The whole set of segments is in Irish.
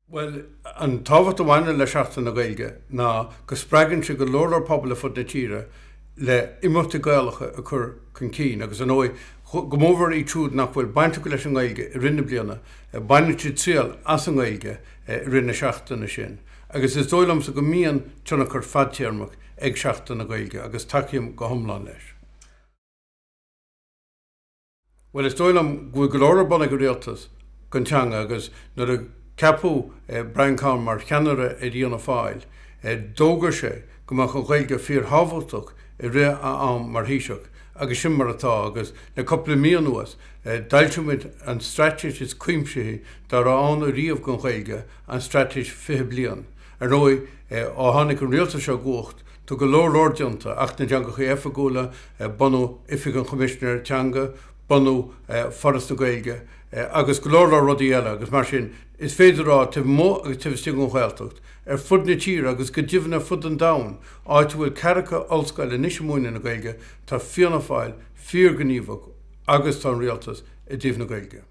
Bhuel, an tábhacht a bhaineann le Seachtain na Gaeilge ná go spreagann sé go leor leor pobal ar fud na tíre le imeachtaí Gaelacha a chur chun cinn agus ar ndóigh, go mórmhór iad siúd nach bhfuil baint acu leis an nGaeilge i rith na bliana, baineann siad triail as an nGaeilge i rith na seachtaine sin. Agus is dóigh liomsa go mbíonn tionchar fadtéarmach ag Seachtain na Gaeilge agus tacaím go hiomlán leis. Bhuel, is dóigh liom go bhfuil go leor ar bun ag an rialtas don teanga agus nuair a ceapadh Brian Cowen mar cheannaire ar Fhianna Fáil, d'fhógair sé go mbeadh an Ghaeilge fíorthábhachtach i rith a am mar Thaoiseach agus sin mar atá agus le cúpla mí anuas d'fhoilsigh muid an straitéis is cuimsithí dá raibh ann ariamh don Ghaeilge, an Straitéis 20 Bliain. Ar ndóigh, ó tháinig an rialtas seo i gcumhacht, Tá go leor leor déanta, Acht na dTeangacha Oifigiúla, bunú Oifig an Choimisinéara Teanga, bunú Foras na Gaeilge agus go leor leor rudaí eile agus mar sin is féidir a rá taobh amuigh agus taobh istigh den Ghaeltacht, ar fud na tíre agus go deimhin ar fud an domhain, áit a bhfuil ceathracha ollscoil anois ag múineadh na Gaeilge, tá Fianna Fáil fíorghníomhach agus tá an rialtas i dtaobh na Gaeilge.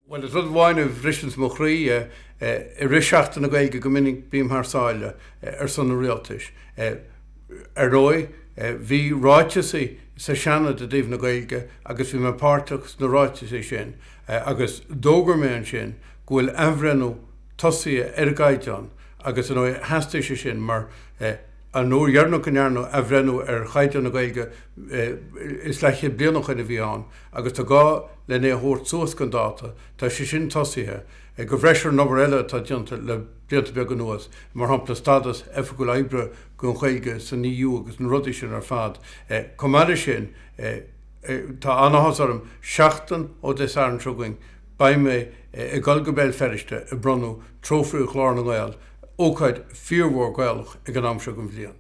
Bhuel, is rud amháin a bhriseanns mo chroí, i rith Seachtain na Gaeilge go minic bím thar sáile ar son an rialtais. Ar ndóigh, bhí ráiteasaí sa Seanad i dtaobh na Gaeilge agus bhí mé páirteach sna ráiteasaí sin agus d'fhógair mé ansin go bhfuil athbhreithniú tosaithe ar an gcaighdeán agus ar ndóigh theastaigh sé sin mar an uair dheireanach go ndearnadh athbhreithniú ar chaighdeán na Gaeilge is leathchéad bliain ó shoin a bhí ann agus tá gá len é a thabhairt suas chun dáta, tá sé sin tosaithe, de bhreis ar an obair eile atá déanta le blianta beaga anuas, mar shampla stádas oifigiúil oibre don Ghaeilge san EU agus na rudaí sin ar fad. Chomh maith leis sin, tá an-áthas orm, seachtain ó Dé Sathairn seo chugainn, beidh mé ag dul go Béal Feirste ag bronnadh Trófaí Ghlór na nGael, ócáid fíormhór Gaelach ag an am seo den bhliain.